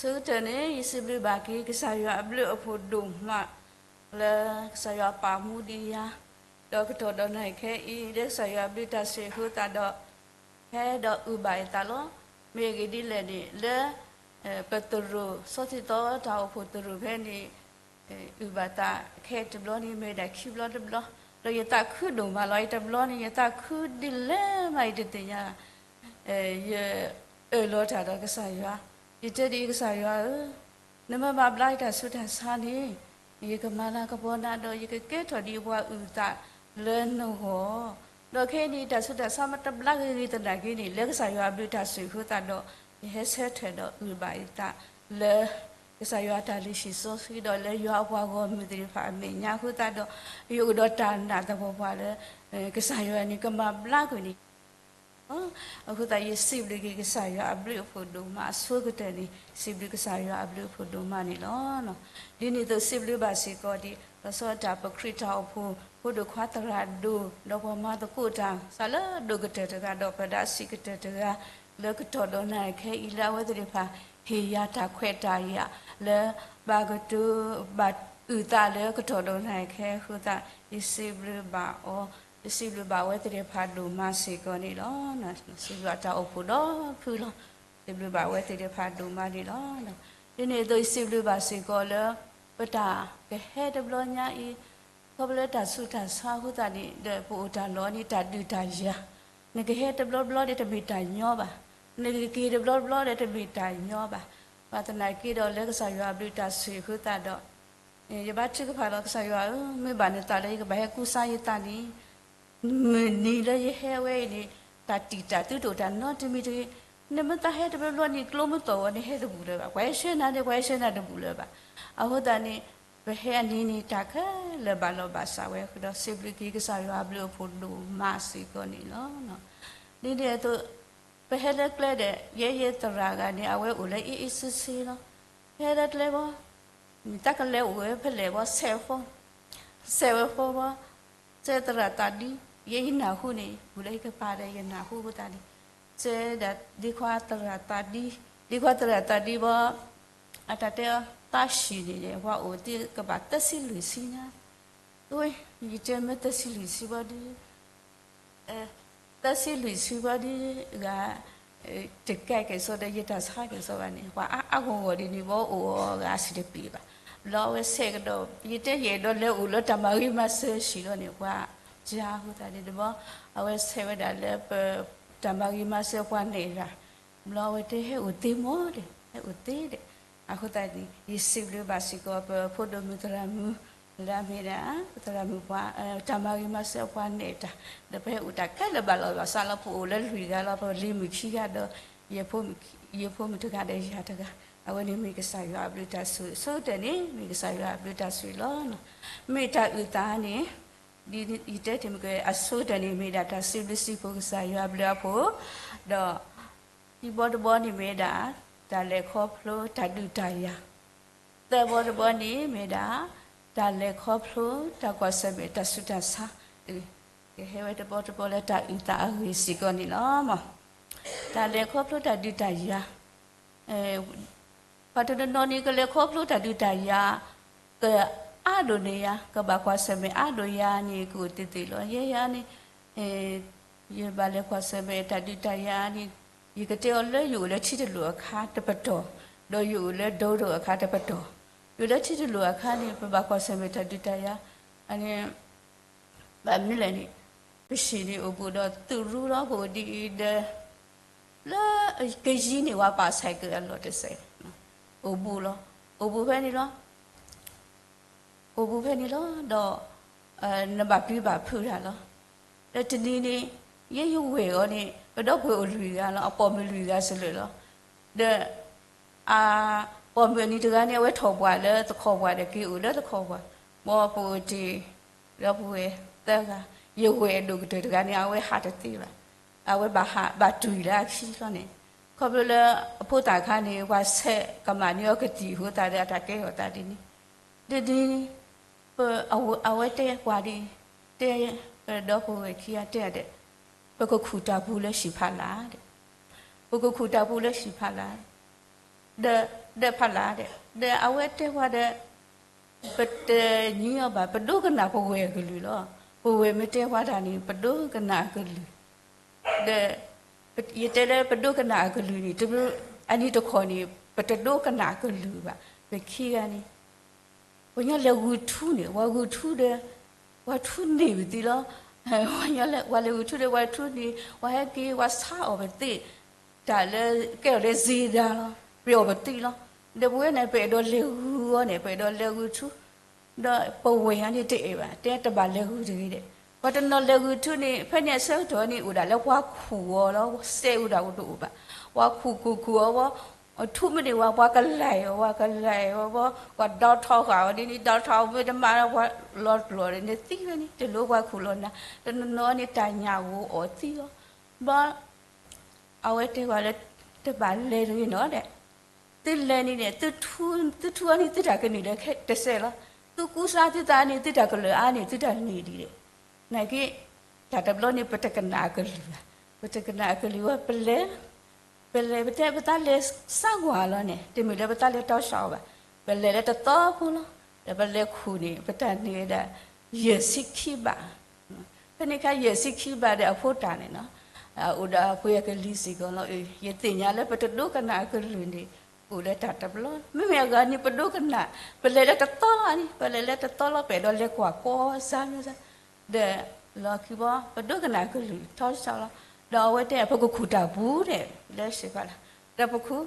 ဆၢကတီၢ်န့ၣ် ယစံးဘျုးဘၣ်က့ၤကစၢ်ယွၤအဘျုးအဖှိၣ်ဒိၣ်မး လၢကစၢ်ယွၤပာ်မူဒံးယၤ, ဒီးကတီၢ်ဒီးနၤခဲအံၤ လၢကစၢ်ယွၤအဘျုးတၢ်ဆိၣ်ဂ့ၤအဃိသတးဒီး ဟဲဒီးအုၣ်ဘၣ်ယသးလီၤ. မ့ၢ်အဂ့ၢ်ဒ်လဲၣ်န့ၣ် လၢ ပသရိာ် စီၤသံၣ်သီတၢ်အိၣ်ဖှိၣ်သရိာ်ဖဲန့ၣ် အုၣ်ဘၣ်သးခဲတဘျီန့ၣ် မ့ၢ်ဒၣ်ခံဘျီတဘျီ, ဒီးယသးခုဒိၣ်မးလီၤ. ယတဘျီန့ၣ် ယသးခုဒ်လဲၣ်မး ယတသ့ၣ်ညါ ယအၢၣ်လီၤတၢ်ဒီးကစၢ်ယွၤ, ယတဲဒ်အံၤ ကစၢ်ယွၤဧၢ, နမ့ၢ်ဘၣ်ဘျါယတၢ်ဆူးတၢ်ဆါန့ၣ် ယကမၤလၤကပီၤနၤဒီး ယကကဲထီၣ်ဒ်ပှၤအုၣ်သးလၢနဂီၢ်, ဒီးခဲအံၤန့ၣ် တၢ်ဆူးတၢ်ဆါမ့ၢ်တဘျါဂ့ၤဂ့ၤသနာ်က့န့ၣ် လၢကစၢ်ယွၤအဘျုးတၢ်ဆိၣ်ဂ့ၤအဃိသတးဒီး ယဟဲဆၢထၢၣ်ဒီးအုၣ်ဘၣ်ယသးလၢ ကစၢ်ယွၤအတၢ်လုၢ်ဟံၣ်စီဆှံဒီး လၢယွၤအပှၤဂီၢ်မုၢ်သ့ၣ်တဖၣ်အမဲာ်ညါအဃိသတးဒီး ယအိၣ်ဒီးတၢ်နာ်သပှၢ်ပှၢ်လၢ ကစၢ်ယွၤန့ၣ် ကမၤဘျါကွံာ်န့ၣ်လီၤ. အဃိသတး ယစံးဘျုးက့ၤကစၢ်ယွၤအဘျုးအဖှိၣ်ဒိၣ်မးအဆိကတၢၢ်န့ၣ် စံးဘျုးကစၢ်ယွၤအဘျုးအဖှိၣ်ဒိၣ်မးန့ၣ်လီၤ. ဒ်န့ၣ်အသိးစံးဘျုးဘၣ်စ့ၢ်ကီးဒ် လီၤဆီဒၣ်တၢ်ပခရံာ်တၢ်အိၣ်ဖှိၣ် ဖိဒိၣ်ခွါသရၣ်ဒိၣ် ဒီးပှၤမၤသကိးတၢ် စးလၢအဒိၣ်ကတၢၢ်တဂၤ ဒီးပဒးစံးကတၢၢ်တဂၤ လၢကတီၢ်ဒီးနၤခဲအံၤ လၢအဝဲသ့ၣ်တဖၣ် ဟ့ၣ်ယၤတၢ်ခွဲးတၢ်ယာ် လၢဘၣ်ကတိၤ ဘၣ်အုၣ်သးလၢကတီၢ်ဒီးနၤခဲအံၤအဃိသတး ယစံးဘျုးဘၣ်အီၤ, ယစံးဘျုးဘၣ်အဝဲသ့ၣ်တဖၣ်ဒိၣ်မးစ့ၢ်ကီးန့ၣ်လီၤ. စံးဘျုးဘၣ်တၢ်အိၣ်ဖှိၣ်ဒီဖုလီၤ. စံးဘျုးဘၣ်အဝဲသ့ၣ်တဖၣ်ဒိၣ်မးန့ၣ်လီၤ. ဒ်န့ၣ်အသိး ယစံးဘျုးဘၣ်စ့ၢ်ကီးလၢ ပတၢ်ကဟဲတဘျီညါအံၤ ခီဖျိလၢတၢ်ဆူးတၢ်ဆါအဃိသတးန့ၣ် ဒီးပအိၣ်တၢ်လီၢ်န့ၣ် တၢ်ဒုးတၢ်ယၤ, နကဟဲတဘျီဘျီဒီးတမ့ၢ်တၢ်ညီဘၣ်, နကက့ၤတဘျီဘျီဒီးတမ့ၢ်တၢ်ညီဘၣ်. ဘၣ်သနာ်က့ဒီးလၢကစၢ်ယွၤအဘျုးတၢ်ဆိၣ်ဂ့ၤအဃိသတးဒီး ယဘါထုကဖၣ်လီၤကစၢ်ယွၤဧၢ, မ့ၢ်ဘၣ်နသးလၢယကဘၣ်ဟဲကူစါယသးန့ၣ် မုၢ်နံၤလၢယဟဲဝဲအံၤန့ၣ် တၢ်တံာ်တာ်သုတအိၣ်တၢ်နီတမံၤတဂ့ၤ. နမ့ၢ်သးဟဲတဘျီဘျီန့ၣ် ကျိမ့ၢ်သီၣ်ဝဲ နဟဲတဘူးလၢၤဘၣ်. ပှၤဟဲဆှၢနၤန့ၣ် ပှၤဟဲဆှၢနၤတဘူးလၢၤဘၣ်. အဃိသတးန့ၣ် ပဟဲအနံၤန့ၣ် တၢ်ခဲလၢာ်ဘၣ်လီၤဘၣ်စးဝဲအဃိဒီး စံးဘျုးက့ၤကစၢ်ယွၤအဘျုးအဖှိၣ်ဒိၣ်မးစ့ၢ်ကီးန့ၣ်လီၤ. ဒ်န့ၣ်အသိး ပဟဲလၢကျဲဒီး ယဲယသရၣ်ဂၤန့ၣ် အဝဲအိၣ်လၢအ့ၣ်အ့ၣ်ဆ့ဆ့လီၤ. ဟဲလၢကျဲဘီ တၢ်ကလဲၤအိၣ်ဝဲဖဲလဲၣ်ဘီ ဆဲးဝဲဖိ ဆဲးဝဲဖိဘီ စဲးသရၣ်သးဒံ, ယဲယနၢ်ဟူန့ၣ် ပူၤလၢယကပၤဒီးယနၢ်ဟူအဃိသတးန့ၣ် စဲးဒၣ်ဒ့ခွါသရၣ်သးဒံ, ဒ့ခွါသရၣ်သးဒံဘီ အတၢ်တဲအီၤ သးဆံးန့ၣ် ပှၤအိၣ်သ့ကဘၣ်သၢဆံလွံၢ်ဆံညါ, ယတဲမ့ၢ်သၢဆံလွံၢ်ဆံဘီဒု သၢဆံလွံၢ်ဆံဘီဒု ဂၤ တကဲကဲၣ်ဆိးဒီး ယတၢ်ဆါကဲၣ်ဆိးဘၣ်န့ၣ် ပှၤအါအါဂီၢ်ဂီၢ်ဒ်န့ၣ် ဘီအိၣ်အီၤဂၤအဆံးတပျံၤဘၣ်. ဘျီအဝဲဆဲးကဒီး ယတဲယအဲၣ်ဒိးလဲၤအိၣ်လၢတၢ်မၤဂ့ၤမၤစၢၤဆံးလီၤန့ၣ် ပှၤကါအဃိသတးန့ၣ်တဘီ အဝဲဆဲးဝဲဒၣ်လၢပ တၢ်မၤဂ့ၤမၤစၢၤပှၤနဲၣ်တၢ် ဘျီအဝဲတဲဟဲအိၣ်သ့မ့ၢ်ဒီး ဟဲအိၣ်သ့ဒီး အဃိသတးန့ၣ် ယစံးဘျုးဘၣ်စ့ၢ်ကီး ပဖိဒိၣ်မုၣ်သရၣ်မုၣ် လၢအမ့ၢ်ဒၣ် ပသရၣ်မုၣ်ပှၤ တၢ်မၤဂ့ၤမၤစၢၤပှၤနဲၣ်တၢ် ဒီးပဟဲအိၣ်တၢ်ခဲလၢာ်ဘၣ်လီၤဘၣ်စးလီၤ ပအိၣ်လၢလွံၢ်ဂၤလီၤ ပလံၤမုၣ်ခံဂၤဒီး ယဖိမုၣ်တဂၤဒီးယၤတဂၤ အဝဲန့ၣ်မ့ၢ်ကစၢ်ယွၤအဘျုးတၢ်ဆိၣ်ဂ့ၤ ဆိကတၢၢ်န့ၣ် မ့ၢ်ကစၢ်ယွၤအဘျုးတၢ်ဆိၣ်ဂ့ၤလီၤ. မ့ၢ်တၢ်အုၣ်သးန့ၣ် ဒ်ယတဲတ့ၢ်မ့ၢ်က အဆိကတၢၢ်န့ၣ်မ့ၢ်ဒၣ်တၢ်စံးဘျုးစံးဖှိၣ်ကစၢ်ယွၤအဘျုးအဖှိၣ် ဒီး ခံဘီတဘီန့ၣ်မ့ၢ်ဒၣ် တၢ်လဲၤခီဖျိတၢ်ဒုးတၢ်ယၤ သၢဘီတဘီန့ၣ်မ့ၢ်ဒၣ် တၢ်လဲၤခီဖျိတၢ်ကွၢ်ဆၢၣ်မဲာ်တၢ်ဆူးတၢ်ဆါ ကဟဲဝဲတဘီတဘီလၢတၢ်အုၣ်သးအဂ့ၢ်စ့ၢ်ကီးန့ၣ်လီၤ. တၢ်လဲၤခီဖျိတၢ်ဒုးတၢ်ယၤ ပှၤတနီၤနီၤန့ၣ် ကလဲၤခီဖျိတၢ်ဒုးတၢ်ယၤ ကအါဒိၣ်န့ၢ်ယၤ ကဘၣ်ကွၢ်ဆၢၣ်မဲာ်အါဒိၣ်ယၤန့ၣ် ကအိၣ်သ့ၣ်သ့ၣ်လီၤ. ယဲယၤန့ၣ် ယဘၣ်လဲၤကွၢ်ဆၢၣ်မဲာ်တၢ်ဒုးတၢ်ယၤန့ၣ် ယကတဲအီၤလၢယအိၣ်လၢထံတလိာ်အခါတပတီၢ် ဒီးယအိၣ်လၢဒိဒိၣ်အခါတပတီၢ် ယအိၣ်လၢထံတလိာ်အခါန့ၣ် ပဘၣ်ကွၢ်ဆၢၣ်မဲာ်တၢ်ဒုးတၢ်ယၤ အန့ၣ် ဘၣ်မနုၤလဲၣ်န့ၣ် ပဟံၣ်န့ၣ်အိၣ်ဘူးဒီးသုးရူလီၤ ပအိၣ်ဒ်အံၤဒီး လၢကယံၤန့ၢ်ဝဲပာ်ဆဲးက့ၤအလီၢ်တစဲး အိၣ်ဘူးလီၤ အိၣ်ဘူးဖဲန့ၣ်လီၤ အိၣ်ဘူးဖဲန့ၣ်လီၤ ဒီး နဘၣ်ပျံၤဘၣ်ဖုးတၢ်လီၤ. ဒီးတနံၤန့ၣ် ယဲယဝဲၢ်အီၤန့ၣ် ပဒီပုၢ်ဝဲၢ်အိၣ်လွံၢ်ဂၤလီၤ အပိာ်မုၣ်လွံၢ်ဂၤစလၢာ်လီၤ. ဒီး အပိာ်မုၣ်အနံၤတဂၤန့ၣ် အဝဲထီၣ်ပှၢ်လၢသခီပၤဒီးက့ၤအိၣ်လၢသခီပၤ ဘီပအိၣ်တ့ၢ် ဒီပုၢ်ဝဲၢ်သၢဂၤ ယဝဲၢ်အဒိၣ်ကတၢၢ်တဂၤန့ၣ် အဝဲဟးတသ့ဘၣ်. အဝဲဘၣ်ဟးဘၣ်တွံၢ်လၢအခံလီၤန့ၣ် ခီဖျိလၢအဖိသၣ်ခါန့ၣ် ပှၤဆဲးကမၣ်န့ၢ်အီၤကသံၣ်အဃိသတးဒီး အတၢ်ကဲထီၣ်သးဒ်န့ၣ် ဒ်န့ၣ် အဝဲတဲပှၤဒ်အံၤ တဲ ဒီပုၢ်ဝဲၢ်ခံဂၤတဲဒီး ပကခူၣ်တၢ်ပူၤလၢဟံၣ်ဖးလာ်ဒီး ပကခူၣ်တၢ်ပူၤလၢဟံၣ်ဖးလာ် ဒီး ဒီးဖးလၢ်ဒီး ဒီးအဝဲတဲဝဲဒီး ပတညီအီၤဘၣ်, ပဒိကနၣ်ပဝဲၢ်အကလုၢ်လီၤ. ပဝဲၢ်မ့ၢ်တဲဝဲဒၣ်န့ၣ် ပဒိကနၣ်အကလုၢ်, ဒီး ယတဲလၢပဒိကနၣ်အကလုၢ်န့ၣ် အနံၤတခီန့ၣ် ပတဒိကနၣ်အကလုၢ်ဘၣ်. ပခံဂၤန့ၣ် ပှၤညီလဲၤဂုာ်ထူန့ၣ် ပှၤဂုာ်ထူဒီး ပှၤထူန့ၢ်ပသံလီၤ. ပှၤလဲၤဂုာ်ထူဒီး ပှၤထူန့ၢ် ပှၤဟဲက့ၤ ပှၤဆါအီၣ်ပသ့ၣ် တၢ်လၢကဲထီၣ်လၢစ့ဒါလီၤ, ပှ့ၤအီၣ်ပသ့ၣ်လီၤ. ဒီးပဝဲန့ၣ် ပအဲၣ်ဒိးလဲၤဂုာ်အီၤန့ၣ် ပအဲၣ်ဒိးလဲၤဂုာ်ထူ ဒီးပဝဲၢ်ညါန့ၣ်တအဲၣ်ဘၣ်, တဲတဘၣ်လဲၤဂုာ်တဂ့ၤဒီး ပှၤတနီၤလဲၤဂုာ်ထူန့ၣ် ဖဲန့ၣ်အဆၢကတီၢ်န့ၣ် အိၣ်ဒၣ်လၢပှၤခူၣ်အီၤလီၤ, စဲးအိၣ်ဒၣ်အိၣ်တအိၣ်ဘၣ်, ပှၤခူၣ်ခူၣ်ခူၣ်အီၤဝဲ, ထူမ့ၢ်န့ၢ်ဝဲ ပှၤကလဲၤအီၤ ပှၤကလဲၤအီၤဝဲ, ပှၤဒီထီဃာ်အီၤဒ်န့ၣ် ဒီထီမ့ၢ်တမၤ ပှၤလီၤပျီၢ်န့ၣ်သံဝဲန့ၣ် တလိၣ်ပှၤခူၣ်လီၤနၤ, တနီၤနီၤန့ၣ် တၢ်ညၣ်ဂိၢ်အီၣ်သံလီၤ. ဘၣ် အဝဲတဲဝဲလၢ တဘၣ်လဲၤတဂ့ၤနီၤဒီး သုလဲၤန့ၣ်န့ၣ် သုထူအီၤန့ၣ် သုတၢ်ကန့ၢ်လၢတစဲးလီၤ. သုကူစါသုသးန့ၣ် သုတၢ်ကလၢာ်အါန့ၣ် သုတၢ်န့ၢ်ဒံးဒီး နာ်က့ တၢ်တဘျီန့ၣ် ပတကနၣ်အကလုၢ်ဘၣ်, ပတကနၣ်အကလုၢ်ဝဲ ပလဲၤ ပလဲၤ ပတဲပသးလဲၤစါကွၢ်လီၤန့ၣ် တမ့ၢ်လၢပသးလဲၤတီဆှးအီၤဘၣ်, ပလဲၤလၢတသီဖိလီၤ. ဒီးပလဲၤခူၣ်န့ၣ် ပတၢ်န့ၢ်ဝဲဒၣ် ယဲၢ်ဆံခံဘး, ဖဲန့ၣ်အခါ ယဲၢ်ဆံခံဘးဒီးအဖိတၢ်န့ၣ်နီၤ အိၣ်ဒီးအပှ့ၤအကလံၤစ့ၢ်ကီးလီၤ. ယသ့ၣ်ညါလၢပတဒိကနၣ်အကလုၢ်န့ၣ် အိၣ်လၢတၢ်တဘျီ, မ့မ့ၢ်အဂၤန့ၣ် ပဒိကနၣ် ပလဲၤလၢတသီလီၤန့ၣ် ပလဲၤလၢတသီလီၤ ပအဲၣ်ဒိးလဲၤကွၢ်ကိးစါမ့ၢ်စါ ဒီးလီၤခံဘီ ပဒိကနၣ်အကလုၢ်ထီစၢ်လီၤ. ဒီးအဝဲတဲ ပကခူၣ်တၢ်ပူၤန့ၣ် လၢစံးဖးလၢ် ဒီးပခူၣ်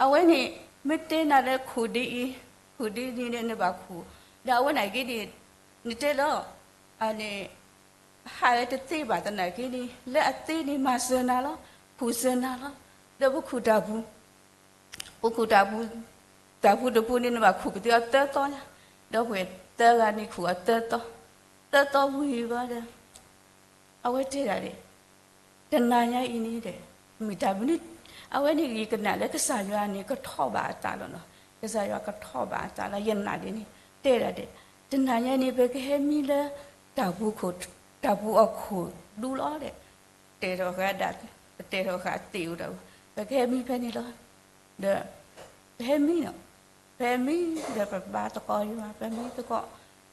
အဝဲန့ၣ် မ့ၢ်တဲနၤလၢခူၣ်ဒ်အံၤ ခူၣ်ဒ်န့ၣ်ဒီးနဘၣ်ခူၣ်, ဒီးအဝဲန့ၣ်က့န့ၣ် နတဲလီၤ အန့ၣ် ဟးဝဲတသ့ဘၣ်သနာ်က့န့ၣ် လၢအသ့န့ၣ် မၤစၢၤနၤလီၤ, ခူၣ်စၢၤနၤလီၤ. ဒီးပခူၣ်တၢ်ပူၤ ပခူၣ်တၢ်ပူၤ တၢ်ပူၤတပူၤန့ၣ် နဘၣ်ခူၣ်ပသ့အီၤသၢသီညါ, ဒီးပှၤသၢဂၤန့ၣ်ခူၣ်အီၤသၢသီ, သၢသီဝံၤဘၣ်ဒီး အဝဲတဲဒၣ်န့ၣ် တနၤညါအံၤန့ၣ်ဒီး မ့ၢ်တၢ်မနုၤ အဝဲန့ၣ် ယကနၣ်လၢကစၢ်ယွၤန့ၣ် ကထီၣ်ဘၣ်အသးလီၤနီၤ, ကစၢ်ယွၤကထီၣ်ဘၣ်အသးလီၤ ယနာ်ဒ်န့ၣ် တဲဒၣ်ဒီး တနၤညါန့ၣ် ပကဟဲမံလၢ တၢ်ပူၤခိၣ် တၢ်ပူၤအခိၣ်ဒူလီၤဒီး တဲထီၣ်ဃာ်ဒၣ် ပတဲထီၣ်ဃာ်သ့ၣ်အိၣ်ဒီး ပကဟဲမံဖဲန့ၣ်လီၤ. ဒီး ပဟဲမံနီၤ, ပဟဲမံဒီးပဘါသကိးယွၤ ပမံသကိး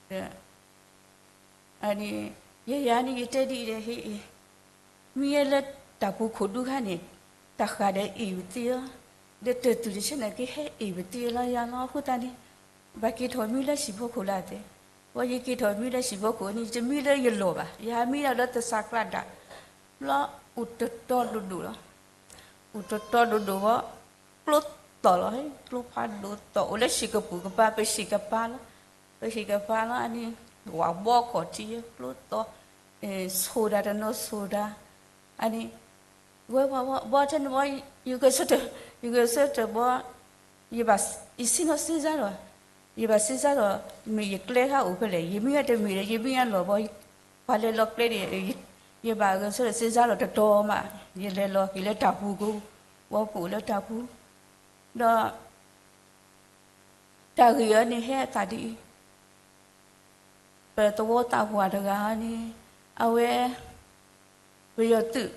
ဒီး အန့ၣ် ယယၤန့ၣ် ယတဲဒ်အံၤဒီး ဟ့ၣ်အံၤ မံလၢတၢ်ပူၤခိၣ်ဒူခါန့ၣ် တၢ်ဃာ်ဒီးအ့ၣ်ပသ့လီၤ, ဒီးတၢ်သူၣ်တဆၢန့ၣ်က့ဟဲအ့ၣ်ပသ့လီၤယၤလီၤ. အဃိသတးန့ၣ် ဘၣ်က့ၤထီၣ်မံလၢဟံၣ်ဖိခိၣ်လၢအသ့, ဝဲယက့ၤထီၣ်မံလၢဟံၣ်ဖိခိၣ်န့ၣ် ယတမံလၢယလီၢ်ဘၣ်, ယဟးမံဒီးလၢသဆၣ်ကျးဒၣ်, ဘျီအိၣ်တတီဒိၣ်ဒိၣ်လီၤ. အိၣ်တတီဒိၣ်ဒိၣ်ဘၣ်, ကျိသီၣ်လီၤ, ကျိဖးဒိၣ်သီၣ် အိၣ်လၢဟံၣ်ကပူၤကပၤ ပဟံၣ်ကပၤလီၤ, ပဟံၣ်ကပၤလီၤ. အန့ၣ် ဝၤဘီခီၣ်ထံး ကျိသီၣ်, ဆိၣ်တၢ်တနီၤဆိၣ်တၢ်, အန့ၣ် ဝဲပှၤဘီထဲန့ၣ်ဘီ ယဂဲၤဆၢထၢၣ် ယဂဲၤဆၢထၢၣ်ဘီ ယဘၣ် ယဆ့ၣ်နီၤစ့စါဒီး ယဘၣ်စ့စါဒီး မ့ၢ်ယကျဲခါအိၣ်ဖဲလဲၣ်, ယမံအတမ့ၢ်ဒီး ယမံအလီၢ်ဘီ ပှၤလဲၤလီၤကျဲန့ၣ် ယဘၣ်ဂဲၤဆၢထၢၣ်စ့စါဒီးတတီၤမး ယလဲၤလီၤက့ၤလၢတၢ်ပူၤကိး ဝဲပအိၣ်လၢတၢ်ပူၤ ဒီး တၢ်ဂ့ၢ်အံၤန့ၣ်ဟဲအသးဒ်အံၤ, ပသဝီသးပှၢ်တဂၤန့ၣ် အဝဲ ပယီၤသုး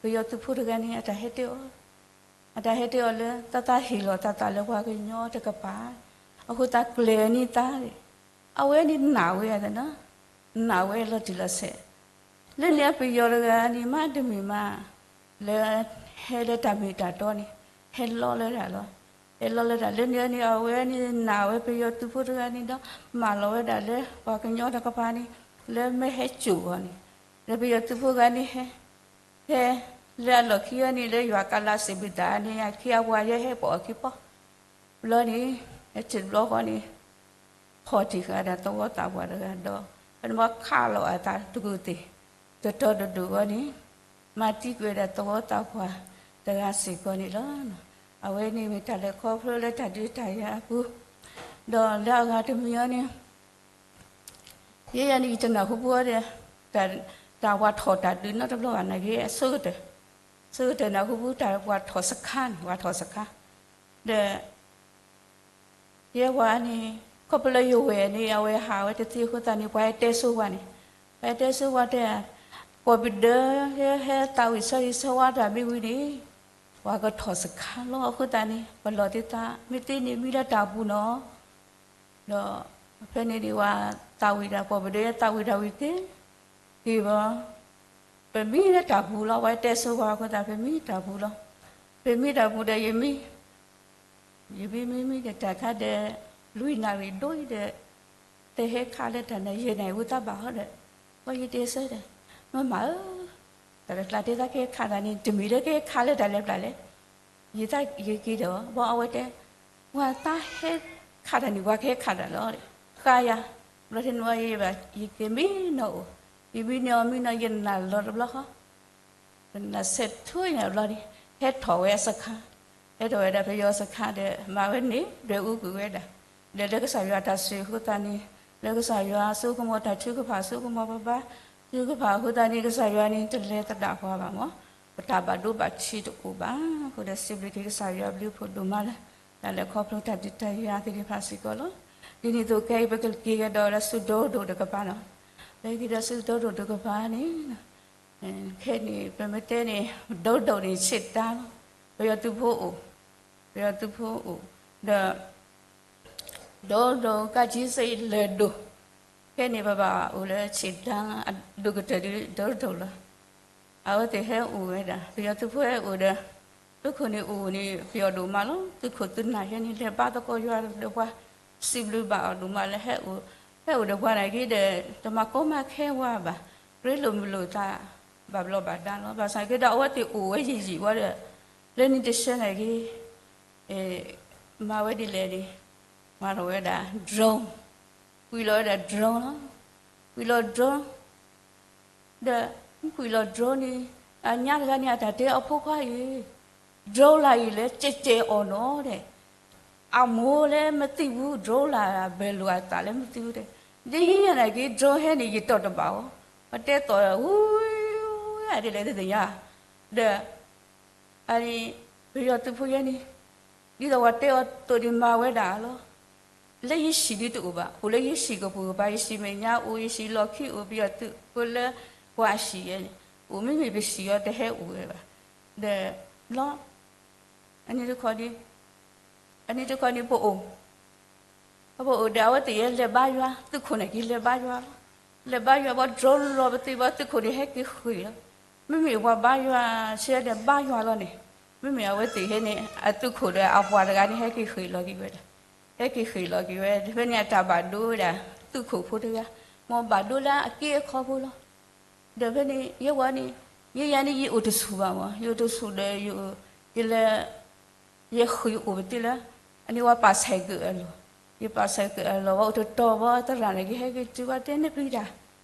ပယီၤသုးဖိတဂၤန့ၣ် အတၢ်ဟဲတဲအီၤ, အတၢ်ဟဲတဲအီၤလၢ သးသးဟ့ၣ်လီၤသးသးလၢပှၤကညီတကပၤ, အဃိသးကျဲၤန့ၢ်သး, အဝဲန့ၣ်နာ်ဝဲသနာ်, နာ်ဝဲလီၤတံၢ်လီၤဆဲး လၢန့ၣ်အပယီၤတဂၤန့ၣ် မ့တမ့ၢ်မး လၢ ဟဲလၢတၢ်မ့ၢ်တၢ်တီန့ၣ် ဟဲလီလၢတၢ်လီၤ. ဟဲလီလၢတၢ်လၢန့ၣ်န့ၣ် အဝဲန့ၣ်နာ်ဝဲပယီၤသုးဖိတဂၤန့ၣ်ဒီး မၢလီၤဝဲဒၣ်လၢပှၤကညီတကပၤန့ၣ် လၢမ့ၢ်ဟဲစိာ်အီၤန့ၣ် လၢပယီၤသုးဖိတဂၤန့ၣ်ဟဲ ဟဲ လၢအလီၢ်ခံအံၤန့ၣ် လၢယွၤကလးစံးဘုၣ်သးန့ၣ် အခ့အပှၤယဲဟဲပိာ်အခံပီ ဘျီန့ၣ် ဟဲထံၣ်တဘျီဃီန့ၣ် ဖီၣ်တံၢ်ဃာ်ဒၣ်သဝီသးပှၢ်တဂၤဒီး ဖဲန့ၣ်ဘၣ်ခးလီၤအသးတကူၢ်သ့ၣ် တတီတဒူၣ်ဘီန့ၣ် မၤသံကွံာ်ဝဲဒၣ်သဝီသးပှၢ်တဂၤစ့ၢ်ကီးန့ၣ်လီၤ. အဝဲန့ၣ်မ့ၢ်တၢ်လဲၤခီဖျိလၢတၢ်ဒုးတၢ်ယၤအပူၤ ဒီးလၢအဂၤတမံၤအံၤန့ၣ် ယဲယၤန့ၣ် ယတနၢ်ဟူဘၣ်ဒီး တၢ်ဝၤထီၣ်တၢ်ဒုးနီတဘျီဘၣ်နာ်က့ အဆိကတၢၢ် ဆိကတၢၢ်နၢ်ဟူဘၣ်တၢ်ဝၤထီၣ်စခါန့ၣ် ဝၤထီၣ်စခါ ဒီး ယဲဝၤန့ၣ် ခီဖျိလၢယဝဲၢ်န့ၣ် အဝဲဟးဝဲတသ့အဃိသတးန့ၣ် ပှၤဟဲတဲဆိဝၤန့ၣ် ပှၤဟဲတဲဆိဝၤတဲ ကိးပဒၢ ဟဲသးဝံၣ်ဆၢဂ့ၤဆၢဝါတၢ်မ့ၢ်ဝံၤန့ၣ် ပှၤကထီၣ်စခါလီၤ. အဃိသတးန့ၣ် ပလီၢ်သုသး မ့ၢ်သ့န့ၣ်မံလၢတၢ်ပူၤနီၤ ဒီးဖဲန့ၣ်ဒံးဝဲ သးဝံၣ်တၢ် ပှၤပဒိၣ်ယဲ သးဝံၣ်တၢ်ဝံၣ်က့ၤ က့ၤဘၣ်, ပမံလၢတၢ်ပူၤလီၤ. ဝဲတဲဆိဝဲအဃိသတး ပမံတၢ်ပူၤလီၤ. ပမံတၢ်ပူၤဒီးယမံ ယမံမံမံဒီးတၢ်ခါဒီး လွံၢ်နၣ်ရံၣ်ဒိၣ်အံၤဒီး တဟဲခးလၢတၢ်န့ၣ် ယဲၢ်နၣ်ရံၣ်ဝံသးဘၣ်ဟီဒီး ပှၤယတဲဆၢဒီး မမၤဧၢ တၢ်တကျါတဲသးကဟဲခးတၢ်န့ၣ် တမံၤလၢကဟဲခးလၢတၢ်လဲၤပျၢ်လဲၣ်. ယသးယက့ၤဒီး ဘီအဝဲတဲ ပှၤသးဟဲခးတၢ်န့ၣ် ပှၤကဟဲခးတၢ်လီၤ. ဃါယၤ ဘျီထံနဝဲယဘၣ် ယက့ၤမံနီၤအိၣ်, ယမံနီၤမံနီၤ ယနၢ်လီၤတဘျီဃီ နၢ်ဆဲးထူယနၢ်ဘျီန့ၣ် ဟဲထီၣ်ဝဲအစခါ, ဟဲထီၣ်ဝဲဒၣ်ပယီၤစခါဒီး မၤဝဲန့ၣ် ဒွဲၣ်အူကွံာ်ဝဲဒၣ်, ဒီးလၢကစၢ်ယွၤတၢ်ဆိၣ်ဂ့ၤအဃိသတးန့ၣ် လၢကစၢ်ယွၤအစိကမီၤတၢ်ထုကဖၣ် အစိကမီၤပဘါ ထုကဖၣ်အဃိသတးန့ၣ် ကစၢ်ယွၤန့ၣ် တလဲၤသဒၣ်ပှၤဘၣ်မး, ပတၢ်ဘၣ်ဒိဘၣ်ထံးတအိၣ်ဘၣ်. အဃိဒီးစံးဘျုးက့ၤကစၢ်ယွၤအဘျုးအဖှိၣ်ဒိၣ်မးလၢ တၢ်လဲၤခီဖျိတၢ်ဒုးတၢ်ယၤသ့ၣ်တဖၣ်စ့ၢ်ကီးလီၤ. ဒ်န့ၣ်အသိးခဲအံၤ ပကက့ၤကဒီးလၢဆူဒိၣ်ဒိၣ်တကပၤလီၤ. ပက့ၤဒီးဆူဒိၣ်ဒိၣ်တကပၤန့ၣ် ခဲအံၤန့ၣ် ပမ့ၢ်တဲန့ၣ် ဒိၣ်ဒိၣ်န့ၣ်ဆ့ၣ်တၢ်လီၤ. ပယီၤသုးဖိအိၣ်, ပယီၤသုးဖိအိၣ်, ဒီး ဒိၣ်ဒိၣ်ကးကံစ့လၢာ်ဒိၣ်, ခဲအံၤန့ၣ် ပဘၣ်အိၣ်လၢဆ့ၣ်တၢ်အဒိၣ်ကတၢၢ်ဒ်ဒိၣ်ဒိၣ်လီၤ. အဝဲသ့ၣ်ဟဲအိၣ်ဝဲဒၣ် ပယီၤသုးဖိဟဲအိၣ်ဒီး သုးခိၣ်န့ၣ်အိၣ်န့ၣ် ပယီၤဒိၣ်မးလီၤ. သုးခိၣ်သုးနၢ်ယဲန့ၣ် လဲၤဘါသကိးယွၤဒီးပှၤ စံးဘျုးဘၣ်အီၤဒိၣ်မးလၢဟဲအိၣ်, ဟဲအိၣ်ဒီးပှၤနာ်က့ဒီး တမၤကိးမၤခဲဝဲဘၣ်, ရ့လိာ်မုာ်လိာ်သး ဘၣ်ဘျီးဘၣ်ဒါလီၤ. ဘၣ်ဆၣ်က့ဒီးအဝဲသ့ၣ်အိၣ်ဝဲယံာ်ယံာ်ဝဲဒီး လၢနံၣ်တဆၢနာ်က့ မၤဝဲဒ်လဲၣ်န့ၣ် မၤထီၣ်ဝဲဒၣ် drone, ကွံာ်လီၤဝဲဒၣ် drone လီၤ. ကွံာ်လီၤ drone ဒီး ကွံာ်လီၤ drone န့ၣ် အညါတဂၤန့ၣ် အတၢ်တဲအဖိခွါအံၤ drone လၢအံၤလၢကဲကဲအီၤနီၤဒီး အမိၢ်လၢမသိဘူး drone လၢဘဲလိာ်အသးလၢမသိဘူးဒီး ဒ်ယနာ်က့ drone ဟဲန့ၣ် ယတီၢ်တဘၣ်အီၤ, ပတဲသိး ဝူ ဒ်လဲၣ်တသ့ၣ်ညါ, ဒီး အန့ၣ် ပယီၤသုးဖိယဲန့ၣ် ဒ်သိးပှၤတဲအီၤသိးန့ၣ် မၤဝဲဒၣ်လီၤ. လၢယဟံၣ်ဒ်တအိၣ်ဘၣ်, အိၣ်လၢယဟံၣ်ကပူၤကပၤ, ယဟံၣ်မဲာ်ညါအိၣ်, ယဟံၣ်လီၢ်ခံအိၣ်, ပယီၤသုးဖိလၢပှၤဟံၣ်ယဲန့ၣ် အိၣ်မ့မ့ၢ်ပဟံၣ်အီၤတဟဲအိၣ်ဝဲဘၣ်. ဒီးဘျီ အန့ၣ်တခီန့ၣ် အန့ၣ်တခီန့ၣ် ပအိၣ် ပအိၣ်ဒီးအဝဲသ့ၣ်ယဲလဲၤဘါယွၤ, သုးခိၣ်န့ၣ်က့ၤလဲၤဘါယွၤလီၤ. လဲၤဘါယွၤဘီ drone လီၤပသ့ဘီ သုးခိၣ်န့ၣ်ဟဲက့ၤဃ့ၢ်လီၤ. မ့မ့ၢ်ပှၤဘါယွၤဆဲဒီးဘါယွၤလီၤန့ၣ်, မ့မ့ၢ်အဝဲသ့ၣ်ဟဲန့ၣ် အသုးခိၣ်ဒီးအပှၤတဂၤန့ၣ် ဟဲက့ၤဃ့ၢ်လီၤက့ၤဝဲဒၣ်, ဟဲက့ၤဃ့ၢ်လီၤက့ၤဝဲ, ဖဲန့ၣ်အတၢ်ဘၣ်ဒိဝဲဒၣ် သုးခိၣ်ဖိတဂၤ, မ်ဘၣ်ဒိလၢအက့အခီဖိလီၤ. ဒီးဖဲန့ၣ် ယဲဝဲန့ၣ် ယဲယၤန့ၣ် ယအိၣ်တဆူၣ်ဘၣ်မး, ယအိၣ်တဆူၣ်ဒီး ယလဲၤ ယဃ့ၢ်အိၣ်ပသ့လၢ အန့ၣ်ဝဲပာ်ဆဲးက့ၤအလီၢ်, ယပာ်ဆဲးက့ၤအလီၢ် ဝဲအိၣ်တတီၤဘီ သရၣ်န့ၣ်က့ၤ ဟဲက့ၤတုၤဝဲတဲ နပျံၤတၢ်,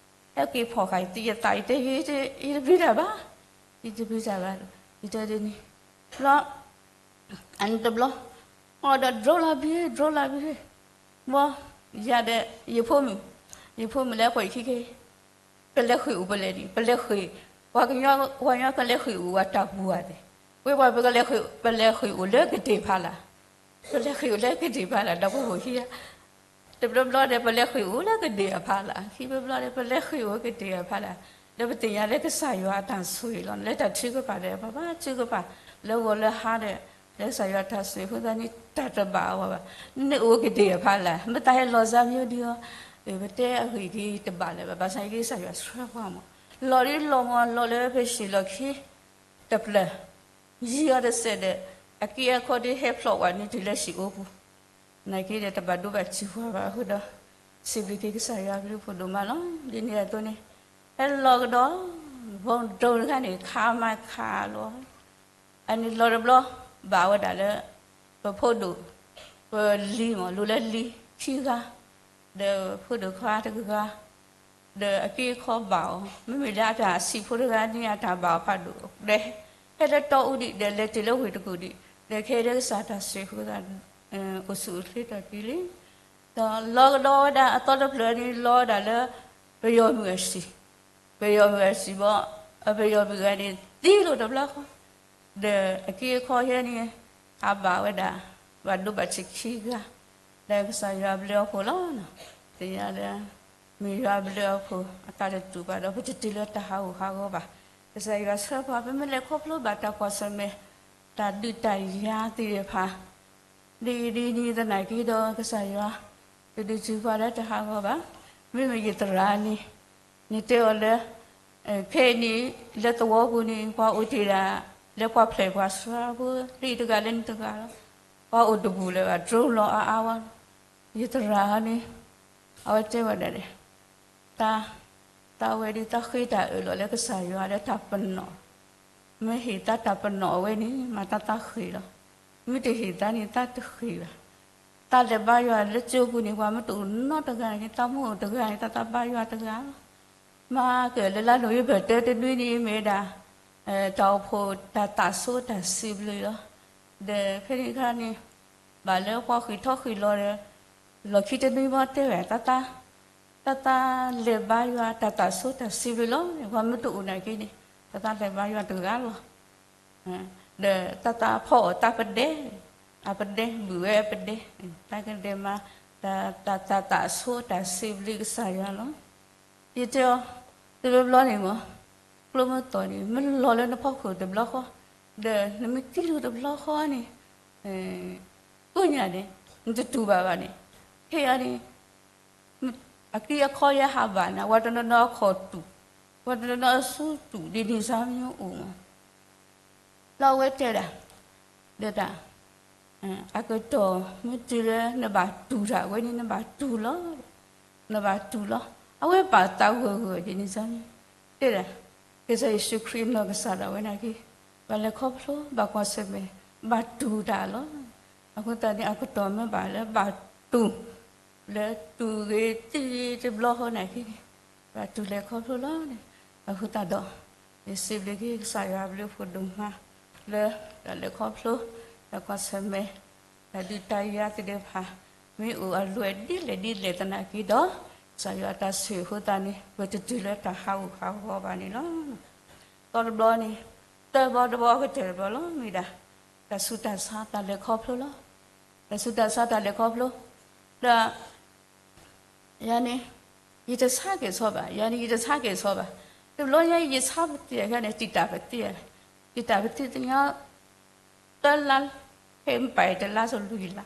ဟဲက့ၤဖီၣ်ဃာ်ယသး ယသး ယတဲ ယတပျံၤတၢ်ဘၣ်, ယတပျံၤတၢ်ဘၣ်, ယတဲဒ်န့ၣ်, ဘျီ အန့ၣ်တဘျီ, အီၤဒီး drone လီၤဘံ drone လီၤဘံ, ဘီ ယၤဒီး ယဖိမုၣ်, ယဖိမုၣ်လၢပှၤအံၤခံက့ၤ ပလဲၤဃ့ၢ်အိၣ်ပလဲၣ်န့ၣ် ပလဲၤဃ့ၢ်, ပှၤကညီ ပှၤကညီကလဲၤဃ့ၢ်အိၣ်ဝဲတၢ်ပူၤဧါသ့ၣ်, ဝဲပှၤပကလဲၤဃ့ၢ်, ပလဲၤဃ့ၢ်အိၣ်လၢကဒ့ၣ်ဖးလၢ်, ပလဲၤဃ့ၢ်အိၣ်လၢကဒ့ၣ်ဖးလၢ် ဒီပုၢ်ဝဲၢ်ခံဂၤ, တဘျီဘျီဒီး ပလဲၤဃ့ၢ်အိၣ်လၢကဒ့ၣ်အဖးလၢ်, ခံဘျီဘျီဒီး ပလဲၤဃ့ၢ်အိၣ်ကဒ့ၣ်အဖးလၢ်, ဒီးပသ့ၣ်ညါလၢကစၢ်ယွၤအတၢ်ဆိၣ်ဂ့ၤလီၤ, လၢတၢ်ထုကဖၣ်ဒီး ပဘၣ်ထုကဖၣ် လၢဂီၤလၢဟါဒီး လၢကစၢ်ယွၤတၢ်ဆိၣ်ဂ့ၤအဃိသတးန့ၣ် တၢ်တဘၣ်အီၤဘၣ်, နအိၣ်ကဒ့ၣ်အဖးလၢ်, မ့ၢ်တၢ်ဟဲလီၤစၢ်မ့ၢ်ဒ်အီၤ, ပတဲအဂ့ၢ်က့ၤတဘၣ်လၢၤဘၣ်, ဘၣ်ဆၣ်က့ၤကစၢ်ယွၤဆှၢပှၤမး, လီၤဒ်လီၤမး လီၤလၢပဟံၣ်လီၢ်ခံ တဖျၢၣ်, ယံၤအီၤတစဲးဒီး အက့အခီဒ်ဟဲဖျိးဝဲန့ၣ်တုၤလၢဟံၣ်အိပူၤ, နာ်က့ဒီးတဘၣ်ဒိဘၣ်ထံးပှၤဘၣ်အဃိဒီး စံးဘျုးက့ၤကစၢ်ယွၤအဘျုးအဖှိၣ်ဒိၣ်မးလီၤ. ဒ်န့ၣ်အသိးန့ၣ် ဟဲလီၤကဒီး ဘီဒိတခါန့ၣ် ခးမၤခးလီၤ အန့ၣ်လီၤတဘျီ ဘၣ်ဝဲဒၣ်လၢ ပဖိဒိၣ် ပလံၤမး လူၤလၢလံၤခံဂၤ ဒီးဖိဒိၣ်ခွါတဂၤ ဒီးအက့အခီဘၣ်အီၤ မ့မ့ၢ်လၢအတၢ်ဆံးဖိတဂၤန့ၣ် အတၢ်ဘၣ်အီၤဖးဒိၣ် ဒီးဟဲလၢတီအူဒံး ဒီးလဲၤတုၤလၢဝ့ၢ်တကူၣ်ဒံး ဒီးခဲအံၤလၢကစၢ်တၢ်ဆိၣ်ဂ့ၤအဃိသတး အိၣ်ဆူၣ်အိၣ်ချ့ထီၣ်က့ၤလံ ဒီးလီၤကဒီးဝဲဒၣ်အသီတဖျၢၣ်န့ၣ် လီၤဝဲဒၣ်လၢ ပယီၤမုၢ်အစံာ်, ပယီၤမုၢ်အစံာ်ဘီ, ပယီၤမုၢ်ဂၤန့ၣ် သံလိာ်တဘျီဃီ, ဒီးအက့အခီယဲန့ၣ် အဘၣ်ဝဲဒၣ် ဘၣ်ဒိဘၣ်ထံးခံဂၤ, လၢကစၢ်ယွၤအဘျုးအဖှိၣ်လီၤ. သ့ၣ်ညါလၢ မ့ၢ်ယွၤအဘျုးအဖှိၣ် အသးတတူာ်ဘၣ်ဒီး ပတတုၤလၢတၢ်ဟးဂူာ်ဟးဂီၤဘၣ်. ကစၢ်ယွၤဆှၢပှၤ ပမ့ၢ်လဲၤခီဖျိဘၣ်တၢ်ကွၢ်ဆၢၣ်မဲာ် တၢ်ဒုးတၢ်ယၤသ့ၣ်တဖၣ်, ဒ်အံၤဒ်နံၤသနာ်က့ဒီး ကစၢ်ယွၤ တဒုးစုပှၤလၢတဟးဂီၤဘၣ်. မ့မ့ၢ်ယသရၣ်န့ၣ် နတဲအီၤလၢ ခဲအံၤန့ၣ် လၢသဝီပူၤန့ၣ် ပှၤအိၣ်တ့ၢ်ဒၣ် လၢပှၤဖျဲၣ်ပှၤဆှါဖိ လၢတဂၤလၢနတဂၤလီၤ. ပှၤအိၣ်တပူၤလၢၤဘၣ် ဒြိလီၤအါအါဝဲလီၤ. ယသရၣ်န့ၣ် အဝဲတဲဝဲဒၣ်န့ၣ် တၢ် တၢ်ဝဲဒ်တၢ်ဃ့တၢ်အၢၣ်လီၤလၢကစၢ်ယွၤလၢတၢ်ပနီၣ်, မ့ၢ်ဟ့ၣ်တၢ်တၢ်ပနီၣ်အဝဲန့ၣ် မၤတၢ်သးဃ့ၢ်လီၤ. မ့ၢ်တဟ့ၣ်တၢ်န့ၣ် တၢ်တဃ့ၢ်ဘၣ်. တၢ်လဲၤဘါယွၤလၢကၠိပူၤန့ၣ် ပှၤမ့ၢ်တအိၣ်နီတဂၤန့ၣ် တၢ်မ့ၢ်အိၣ်တဂၤန့ၣ် တၢ်သးဘါယွၤတဂၤလီၤ. မၤကၢၢ်လၢလါနိၣ်ဝ့ဘၢၣ်တၢတနွံန့ၣ် မ့ၢ်ဝဲဒၣ် တၢ်အိၣ်ဖှိၣ်တၢ်သးစိတၢ်စံးဘျုးလီၤ. ဒီးဖဲန့ၣ်အခါန့ၣ် ဘၣ်လၢပှၤဃ့ၢ်ထီၣ်ဃ့ၢ်လီၤဒီး လီၢ်ခံတနွံဘၣ်တဲဝဲ တၢ်သး တၢ်သးလဲၤဘါယွၤတၢ်သးစိတၢ်စံးဘျုးလီၤ. ပှၤမ့ၢ်တအိၣ်နာ်က့န့ၣ် တၢ်သးလဲၤဘါယွၤတဂၤလီၤ. ဒီးတၢ်သးဖီအီၣ်တၢ်ပဒဲ, အပဒဲ ဘုၣ်ဝဲအပဒဲ, တၢ်ကဒဲးမး တၢ် တၢ် တၢ်သးစိတၢ်စံးဘျုးကစၢ်ယွၤလီၤ. ယတဲအီၤ တဘျီဘျီန့ၣ်မ့ၢ် ကျိမ့ၢ်သီၣ်န့ၣ် မ့ၢ်လီၤလၢနဖီခိၣ်တဘျီဃီ, ဒီးနမ့ၢ်သံလီၤတဘျီဃီန့ၣ် ကိးညါန့ၣ် နတတူၢ်ဘၣ်ဘၣ်န့ၣ် ခဲအံၤန့ၣ် အကံၢ်အခီယဲဟးဘၣ်န့ၣ် ပှၤတနီၤနီၤအခီၣ်တူာ်, ပှၤတနီၤနီၤအစုတူာ် ဒ်န့ၣ်စ့ၢ်မ့ၢ်အိၣ်မး လၢအဝဲတဲဒၣ် ဒီးတၢ် အကတီၢ်မ့ၢ်တုၤလၢနဘၣ်တူၢ်တၢ်ဝဲန့ၣ် နဘၣ်တူၢ်လီၤ, နဘၣ်တူၢ်လီၤ. အဝဲဘၣ်သးဂၢၢ်ဂၢၢ်ဒ်န့ၣ်စ့ၢ်န့ၣ် တဲဒၣ် ကစၢ်ယ့ၣ်ၡူးခရံာ်နီၢ်ကစၢ်ဒၣ်ဝဲနာ်က့ ဘၣ်လဲၤခီဖျိ ဘၣ်ကွၢ်ဆၢၣ်မဲာ် ဘၣ်တူၢ်တၢ်လီၤ. အဃိသတးန့ၣ် အကတီၢ်မ့ၢ်ဘၣ်လၢဘၣ်တူၢ် လၢတူၢ်ဂ့ၤသံဂ့ၤတဘျီဃီနာ်က့န့ၣ် ဘၣ်တူၢ်လဲၤခီဖျိလီၤန့ၣ် အဃိသတးဒီး ယစံးဘျုးက့ၤကစၢ်ယွၤအဘျုးအဖှိၣ်ဒိၣ်မး လၢတၢ်လဲၤခီဖျိ တၢ်ကွၢ်ဆၢၣ်မဲာ် တၢ်ဒုးတၢ်ယၤသ့ၣ်တဖၣ် မ့ၢ်အိၣ်အလွဲၢ်ဒ်လဲၣ်ဒ်လဲၣ်သနာ်က့ဒီး ကစၢ်ယွၤတၢ်ဆိၣ်ဂ့ၤအဃိသတးန့ၣ် ပတတုၤလၢတၢ်ဟးဂူာ်ဟးဂီၤဘၣ်န့ၣ်လီၤ. သီတဘျီန့ၣ် သၢဘျီတဘျီကတၢၢ်တဘျီလီၤ မ့ၢ်ဒၣ် တၢ်ဆူးတၢ်ဆါတၢ်လဲၤခီဖျိလီၤ. တၢ်ဆူးတၢ်ဆါတၢ်လဲၤခီဖျိ ဒီး ယၤန့ၣ် ယတဆါက့ၤဆီဘၣ်, ယၤန့ၣ် ယတဆါက့ၤဆီဘၣ်. တဘျီညါအံၤ ယဆါပသံၣ်အခါန့ၣ် တံာ်တာ်ပသံၣ်, တံာ်တာ်ပသံၣ်သ့ၣ်ညါ သၢလါ ဖဲမပာ်အံၤတလါစီၤလွံၢ်လါ,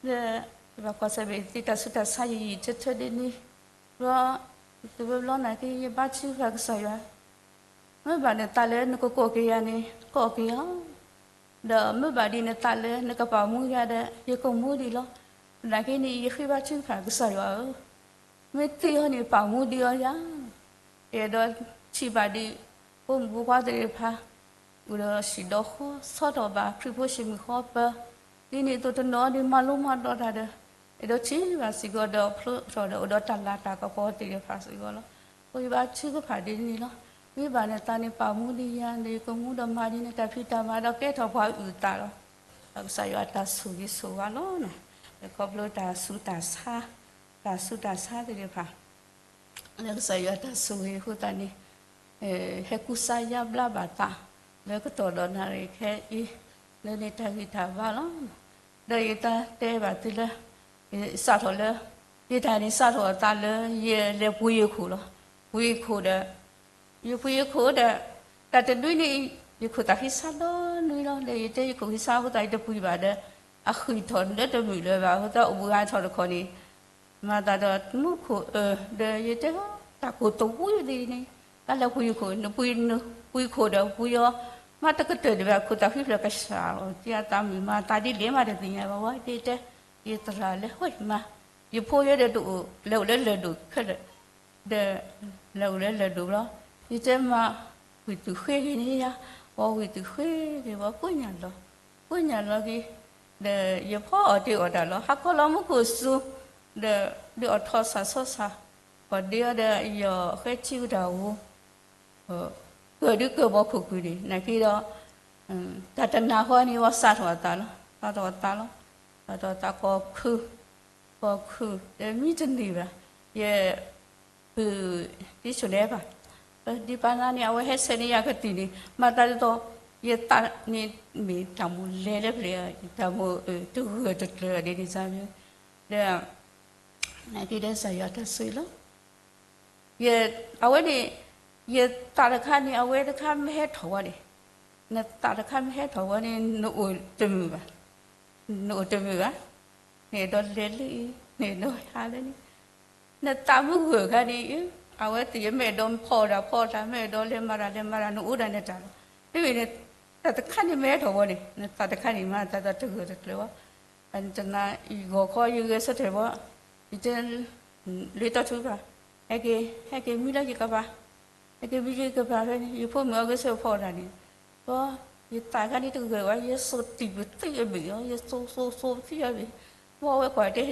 ဒီး ယဘၣ်ကွၢ်ဆၢၣ်မဲာ်သ့ၣ်တၢ်ဆူးတၢ်ဆါယံာ်ယံာ်ထၢထၢဒ်န့ၣ်, ဒီး တဘျီဘျီနာ်က့ ယဘါထုကဖၣ်ကစၢ်ယွၤ မ့ၢ်ဘၣ်နသးလၢနကကိးက့ၤယၤန့ၣ် ကိးက့ၤအီၤ, ဒီးမ့ၢ်ဘၣ်ဒ်နသးလၢနကပာ်မူယၤဒီး ယကမူဒံးလီၤ. သနာ်က့န့ၣ် ယဃ့ဘါထုကဖၣ်ကစၢ်ယွၤဧၢ, မ့ၢ်သံအီၤန့ၣ် ပာ်မူဒံးအီၤယၤ, ယအဲၣ်ဒိးထံၣ်ဘၣ်ဒံး ဖိမုၣ်ဖိခွါသ့ၣ်တဖၣ် အိၣ်ဒီးဟံၣ်ဒီးဃီ ဆီထီၣ်ဘၣ်ခရံာ်ဖိဆံးမုၢ်ဃီပၢၤ, ဒ်န့ၣ်အသိးတနီၤဒ်မၤလိမၤဒိးတၢ်ဒီး အဲၣ်ဒိးထံၣ်ဘၣ်စ့ၢ်ကီးဒီးဖျိထီၣ်ဒီးအိၣ်ဒီးတၢ်လၤတၢ်ကပီၤသ့ၣ်တဖၣ်စ့ၢ်ကီးလီၤ. အဃိယဘါထုကဖၣ်ဒ်န့ၣ်လီၤ. မ့ၢ်ဘၣ်နသးန့ၣ် ပာ်မူဒံးယၤန့ၣ် ယကမူဒီးမၤဒ်န့ၣ် တၢ်ဖံးတၢ်မၤဒီးကဲထီၣ်ပှၤအုၣ်သးလီၤ. ဒီးကစၢ်ယွၤတၢ်ဆိၣ်ဂ့ၤဆိၣ်ဝါလီၤ. ခီဖျိတၢ်ဆူးတၢ်ဆါ တၢ်ဆူးတၢ်ဆါသ့ၣ်တဖၣ် လၢကစၢ်ယွၤတၢ်ဆိၣ်ဂ့ၤအဃိသတးန့ၣ် ဟဲကူစါယါဘျါဘၣ်သး လၢကတီၢ်ဒီးနၣ်ရံၣ်ခဲအံၤ လၢန့ၣ်တၢ်ဂံၢ်တၢ်ဘါလီၤ. ဒီးယတၢ်တဲဘၣ်သုလၢ စးထီၣ်လၢ ယတၢ်န့ၣ်စးထီၣ်အသးလၢယလဲၤပှ့ၤယခိၣ်လီၤ. ပှ့ၤယခိၣ်ဒီး ယပှ့ၤယခိၣ်ဒီး တၢ်တနွံန့ၣ် ယခိၣ်သးဟံးဆါဒီနွံလီၤ. ဒီးယတဲယခိၣ်ဟံးဆါအဃိသတး ယတပှ့ၤဘၣ်ဒီး အဃံၢ်ထီၣ်လၢတမုာ်လၢၤဘၣ်အဃိသတး အိၣ်ဘှံးဂၤထီၣ်တခီန့ၣ် မၤသးဒီးမူခိၣ်အၢၣ် ဒီးယတဲ တၢ်ကိၢ်တဝံၤဒ်န့ၣ် တၢ်လဲၤပှ့ၤယခိၣ် နပှ့ၤ ပှ့ၤခိၣ်ဒီးပှ့ၤအီၤ မ့ၢ်တကတၢၢ်ဒံးဘၣ် ခိၣ်သးဟံးဖျၢၣ်ကစၢ်လီၤ တံၤအသးမုာ်မၤသးဒ်လဲၣ်မးတသ့ၣ်ညါဘၣ်ဝဲ ယတဲ ယသရၣ်လဲၤဟီမး ယဖိယဲဒီးတအိၣ် လဲၤအိၣ်လၢလၢၢ်ဒိၣ်ခဲလၢာ် ဒီး လဲၤအိၣ်လၢလၢၢ်ဒိၣ်ဘျီ ယတဲမၤ ဝံၢ်သူၣ်ဃ့က့ၤန့ၣ်ယါ ပှၤဝံၢ်သူၣ်ဃ့က့ၤ ပှၤကိးညါလီၤ ကိးညါလီၤက့ၤ ဒီးယဖီအီၣ်တ့ၢ်အီၣ်တၢ်လီၤ ဟးခီလီၤမူခိၣ်စူၤ ဒီးဒုးအီၣ်ထီၣ်ဆၣ်ဆီဆၣ် ပှၤဒ့အီၤဒီးယီၤဃဲထံကတၢၢ်ဧိၤ ကၢၢ်ဒုးကၢၢ်ဘီခိၣ်ကွံာ်န့ၣ် နာ်က့ဒီး တၢ်တနၤဃီန့ၣ် ဝဲစးထီၣ်အသးလီၤ စးထီၣ်အသးလီၤ စးထီၣ်အသးကီၢ်ခုၣ် ကီၢ်ခုၣ် ဒီးမံတန့ၢ်ဘၣ် ယ ပုၢ် ဒ်ဆိၣ်နဲဘၣ် ဒ်ပၢ်နါန့ၣ် အဝဲဟဲဆဲးန့ၢ်ယၤကသံၣ်န့ၣ် မၤသးဒ်သိး ယသးန့ၣ်မ့ၢ်တၢ်မိၣ်လဲၤလၢပျၢၤ တၢ်မိၣ်တဂၢၢ်တကျၢၤဒ်န့ၣ်စ့ၢ် ဒီး နာ်က့ဒီးကစၢ်ယွၤတၢ်ဆိၣ်ဂ့ၤလီၤ အဝဲန့ၣ် ယသးတခါန့ၣ် အဝဲတခါမ့ၢ်ဟဲထီၣ်ဝဲန့ၣ် နသးတခါမ့ၢ်ဟဲထီၣ်ဝဲန့ၣ် နအိၣ်တမုာ်ဘၣ်, နအိၣ်တမုာ်ဘၣ်, နအဲၣ်ဒိးလဲၤလၢအံၤ နအဲၣ်ဒိးဟးလၢန့ၣ်, နသးမုၢ်ဂၢၢ်ခါန့ၣ် အဝဲသ့ၣ်မ့ၢ်အဲၣ်ဒိးဖီၣ်တၢ်ဖီၣ်တၢ် မ့ၢ်အဲၣ်ဒိးလဲၤမၤတၢ်လဲၤမၤတၢ် နအိၣ်ဒၣ်နတၢ်လီၤ. မ့မ့ၢ်န့ၣ် တၢ်တခါန့ၣ်မ့ၢ်ဟဲထီၣ်ဝဲန့ၣ် နသးတခါန့ၣ်မး သးသးတဂၢၢ်တကျၢၤဘၣ်. တနၤအံၤဂီၤခီယဂဲၤဆၢထၢၣ်ဘၣ်, ယတဲ လ့တီထူဘၣ်, ဟဲက့ၤ ဟဲက့ၤမံလၢယကပၤ, ဟဲက့ၤမံလၢယကပၤဖဲန့ၣ် ယဖိမုၣ်အဂဲၤဆၢထၢၣ်ဖီၣ်တၢ်န့ၣ်, ဘီ ယသးခါန့ၣ်တဂၢၢ်ဝဲ ယစိာ်တံၢ်ပသံၣ်အဘ့ၣ်အီၤ ယစိာ်စိာ်စိာ်ပသံၣ်အဘ့ၣ်, ဘီဝဲကွၢ်တဲ,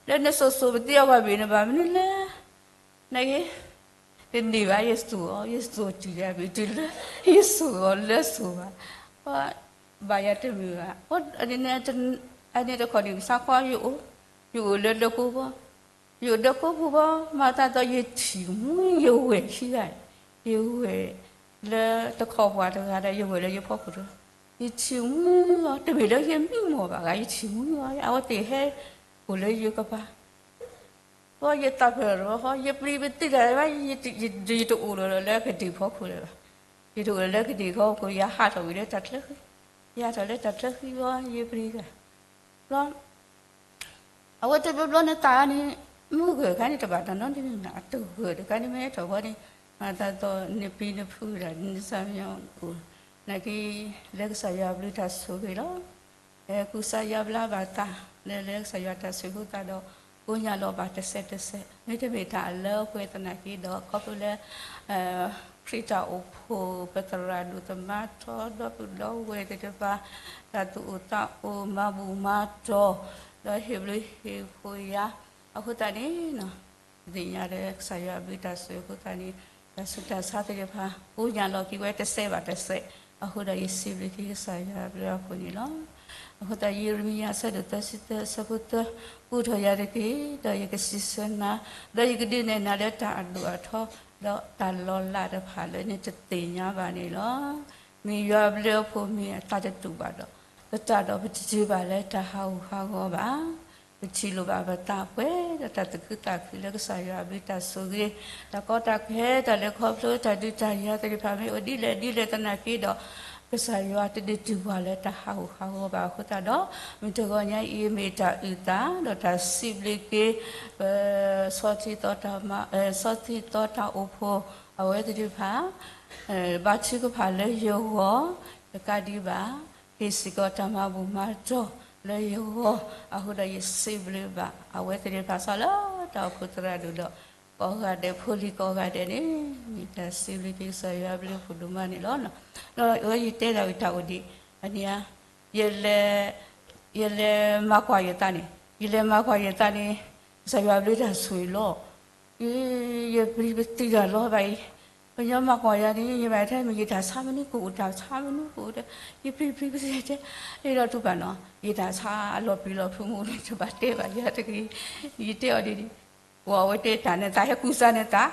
လၢနစိာ်စိာ်ပသံၣ်အီၤဘ့ၣ်န့ၣ် ဘၣ်မနုၤလဲၣ် နက့ တန့ၢ်ဘၣ် ယစိာ်အီၤ ယစိာ်တံၢ်ယၤဘ့ၣ်တုၤလၢ ယစိာ်အီၤလၢစိာ်ဘၣ်, ဘၣ်ယၤတမုာ်ဘၣ်, အန့ၣ်တခီန့ၣ်ပသးခွါယအိၣ်, ယအိၣ်လၢဒၢကိပူၤ, ယအိၣ်ဒၢကိပူၤဘၣ် မၤသးဒီးယထံၣ်မှံယဝဲၢ်ခံဂၤ, ယဝဲၢ်လၢတခီပှၤတဂၤဒီး ယဝဲၢ်လၢယဖီခိၣ်တဂၤ, ယထံၣ်မှံအီၤ တမ့ၢ်လၢယမံမီၢ်ဘၣ်ဂၤ ယထံၣ်မှံအီၤ အဝဲသ့ၣ်ဟဲအိၣ်လၢယကပၤ ဘီယသးဖၢၣ်ရီဃီ ယပျံၤပသံၣ်တၢ်ဘၣ်, ယတအိၣ်လီၤလၢကဒံၣ်ဖီခိၣ်လၢၤဘၣ်, ယတအိၣ်လၢကဒံၣ်ဖီခိၣ် ယဟးထီၣ်ဝံၤလၢတၢ်ချၢဃံ, ယဟးထီၣ်လၢတၢ်ချၢဃံဘီ ယပျံၤတၢ်, ဘီ အဝဲတဘျီဘျီနသးန့ၣ် မုၢ်ဂၢၢ်ခါန့ၣ် တဘၣ်တၢ်နီတမံၤမး အတဂၢၢ်တခါန့ၣ်မ့ၢ်ဟဲထီၣ်ဝဲန့ၣ် မၤသးဒီးနပျံၤနဖုးဒၣ် နစၢ်မၠီအိၣ် နာ်က့ လၢကစၢ်ယွၤဘျုးတၢ်ဆိၣ်ဂ့ၤလီၤ. ကူစါယါဘျါဘၣ်သး လၢလၢကစၢ်ယွၤတၢ်ဆိၣ်ဂ့ၤအဃိသတးဒီး ကိညၢ်လီၤဘၣ်တစဲးတစဲး မ့တမ့ၢ်တၢ်အလၢအပှဲၤသနာ်က့ဒီး ခီဖျိလၢ ခရံာ်တၢ်အိၣ်ဖှိၣ် ပသရၣ်ဒိၣ်သမါထီ ဒီပုၢ်ဒီဝဲၢ်သ့ၣ်တဖၣ် တၢ်သူၣ်အိၣ်သးအိၣ် မၤဘူၣ်မၤတီၢ် ဒီးဟ့ၣ်ဘျုးဟ့ၣ်ဖှိၣ်ယၤ အဃိသတးန့ၣ် သ့ၣ်ညါလၢကစၢ်ယွၤအဘျုးတၢ်ဆိၣ်ဂ့ၤအဃိသတးန့ၣ် တၢ်ဆူးတၢ်ဆါသ့ၣ်တဖၣ် ကိညၢ်လီၤက့ၤဝဲတစဲးဘၣ်တစဲး အဃိဒီးယစံးဘျုးက့ၤကစၢ်ယွၤအဘျုးအဖှိၣ်န့ၣ်လီၤ. အဃိသတး ယံးရမံယၤ အဆၢဒိၣ်သၢဆံသၢ အဆၢဖိသၢ ဃုထီၣ်ယၤတက့ၢ် ဒီးယကစံးဆၢနၤ ဒီးယကဒုးနဲၣ်နၤလၢတၢ်အဒိၣ်အထီ ဒီးတၢ်လီၤလးတဖၣ်လၢနတသ့ၣ်ညါဘၣ်န့ၣ်လီၤ. မ့ၢ်ယွၤအဘျုးအဖှိၣ်မ့ၢ်အသးတတူာ်ဘၣ်ဒီး ပတၢ်ဒီးပတတုၤဘၣ်လၢတၢ်ဟးဂူာ်ဟးဂီၤဘၣ် ပထံၣ်လိာ်ဘၣ်ပသးပှဲၤဒီးတၢ်သူၣ်ခုသးခုလၢကစၢ်ယွၤအဘျုးတၢ်ဆိၣ်ဂ့ၤ တၢ်ကီတၢ်ခဲ တၢ်လဲၤခီဖျိ တၢ်ဒုးတၢ်ယၤသ့ၣ်တဖၣ် မ့ၢ်အိၣ်ဒ်လဲၣ်ဒ်လဲၣ်သနာ်က့ဒီး ကစၢ်ယွၤတဒုးတုၤပှၤလၢတၢ်ဟးဂူာ်ဟးဂီၤဘၣ်အဃိသတးဒီး မုၢ်တဂီၤညါအံၤ မ့ၢ်တၢ်အုၣ်သး ဒီးတၢ်စံးဘျုးက့ၤ ပ ဆီထံသီတၢ်မ ဆီထံသီတၢ်အိၣ်ဖှိၣ် အဝဲသ့ၣ်တဖၣ် ဘါထုကဖၣ်လၢယဂီၢ် တကးဒံးဘၣ် ဟ့ၣ်စ့ၢ်ကီးတၢ်မၤဘူၣ်မၤတီၢ်လၢယဂီၢ် အဃိဒီးယစံးဘျုးဘၣ် အဝဲသ့ၣ်တဖၣ်စ့ၢ်လၢတၢ်အိၣ်ဖှိၣ်သရၣ်ဒိၣ်ဒီး ကိးဂၤဒဲး ဖိလံၤကိးဂၤဒဲးန့ၣ် မ့ၢ်တၢ်စံးဘျုးက့ၤကစၢ်ယွၤအဘျုးအဖှိၣ်ဒိၣ်မးန့ၣ်လီၤ. ဒီးအဝဲယတဲဒၣ်ဝံၤတၢ်အိၣ်ဒံး အန့ၣ်ဧါ ယလဲၤ ယလဲၤမၤကွၢ်ယသးန့ၣ် ယလဲၤမၤကွၢ်ယသးန့ၣ် ကစၢ်ယွၤအဘျုးတၢ်ဆိၣ်ဂ့ၤလီၤ. ယပျံၤပသံၣ်တၢ်လီၤဘၣ်အံၤ ပညီမၤကွၢ်ယၤန့ၣ် ယမၤထဲမ့ၢ်ယတၢ်ဆါမနုၤကအိၣ် တၢ်ဆါမနုၤကအိၣ်ဒီး ယပျံၤပျံၤပသံၣ်တဲ ယဒီးတူၢ်ဘၣ်နီၤ ယတၢ်ဆါအလီၤပျံၤလီၤဖုးမူန့ၣ် တဘၣ်တဲဘၣ်ယၤတဂ့ၤ ယတဲအီၤဒ်န့ၣ် ကွၢ်ဝဲတဲတၢ်နသးဟဲကူစါနသး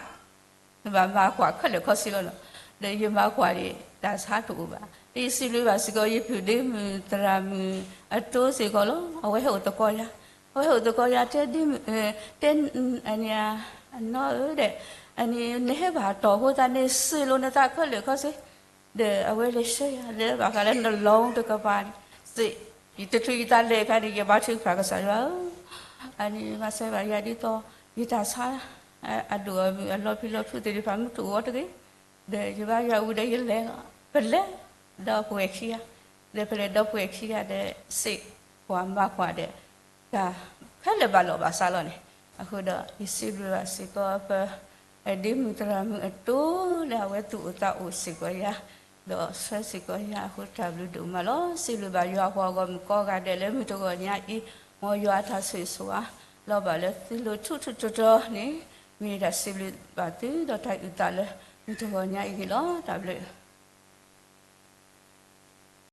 နဘၣ်မၤကွၢ်ခဲလၢာ်ခဲဆ့လီၤနီၤ. ဒီးယမၤကွၢ်န့ၣ် တၢ်ဆါတအိၣ်ဘၣ်. ဒီးယစံးဘျုးဘၣ်စ့ၢ်ကီး ယပုၢ်ဒ့မုၣ်သရၣ်မုၣ်အတိစ့ၢ်ကီးလီၤ. အဝဲဟဲအိၣ်သကိးယၤ, အဝဲဟဲအိၣ်သကိးယၤ တဲဒ့မုၣ်, တဲ, အန့ၣ်, အနီၢ်ဧၢဒီး, အန့ၣ် နဟဲဘၣ်တီၢ်အဃိသတးန့ၣ် စံးလိာ်နသးခဲလၢာ်ခဲဆ့ ဒီးအဝဲလဲၤဆှၢယၤလၢဘၣ်ဃးလၢနလီၢ်တကပၤန့ၣ် စ့ၢ်, ယတချုးယသးလဲၤအခါန့ၣ် ယဘါထုကဖၣ်ကစၢ်ယွၤဧၢ, အန့ၣ်မၤစၢၤဘၣ်ယၤဒ်သိး ယတၢ်ဆါ အဒိၣ်အမုၢ်အလီၤပျံၤလီၤဖုးသ့ၣ်တဖၣ်မ့ၢ်တအိၣ်အီၤတဂ့ၤ, ဒီးယဘါယွၤဝံၤဒီးယလဲၤလီၤ, ပလဲၤ, ဒီပုၢ်ဝဲၢ်ခံဂၤ, ဒီးပလဲၤဒီပုၢ်ဝဲၢ်ခံဂၤဒီး စ့ၢ်ကွၢ်မၤကွၢ်ဒီး တၢ်ခဲလၢာ်ဘၣ်လီၢ်ဘၣ်စးလီၤန့ၣ်, အဃိဒီး ယစံးဘျုးဘၣ်စ့ၢ်ကီးပ ဒ့မုၣ်သရၣ်မုၣ်အတိလၢအဝဲသူၣ်အိၣ်သးအိၣ်စ့ၢ်ကီးယၤ, ဒီးဆှၢစ့ၢ်ကီးယၤအဃိတၢ်ဘျုးဒိၣ်မးလီၤ. စံးဘျုးဘၣ်ယွၤအပှၤဂီၢ်မုၢ်ကိးဂၤဒဲးလၢမုၢ်တဂီၤညါအံၤ, မ်ယွၤအတၢ်ဆိၣ်ဂ့ၤဆိၣ်ဝါ လီၤဘၣ်လၢသုလိၤထူးထူးတီၤတီၤန့ၣ်, မ့ၢ်တၢ်စံးဘျုးဘၣ်သုဒီးတၢ်အုၣ်သးလၢမုၢ်တဂီၤညါအံၤန့ၣ်လီၤ. တၢ်ဘျုး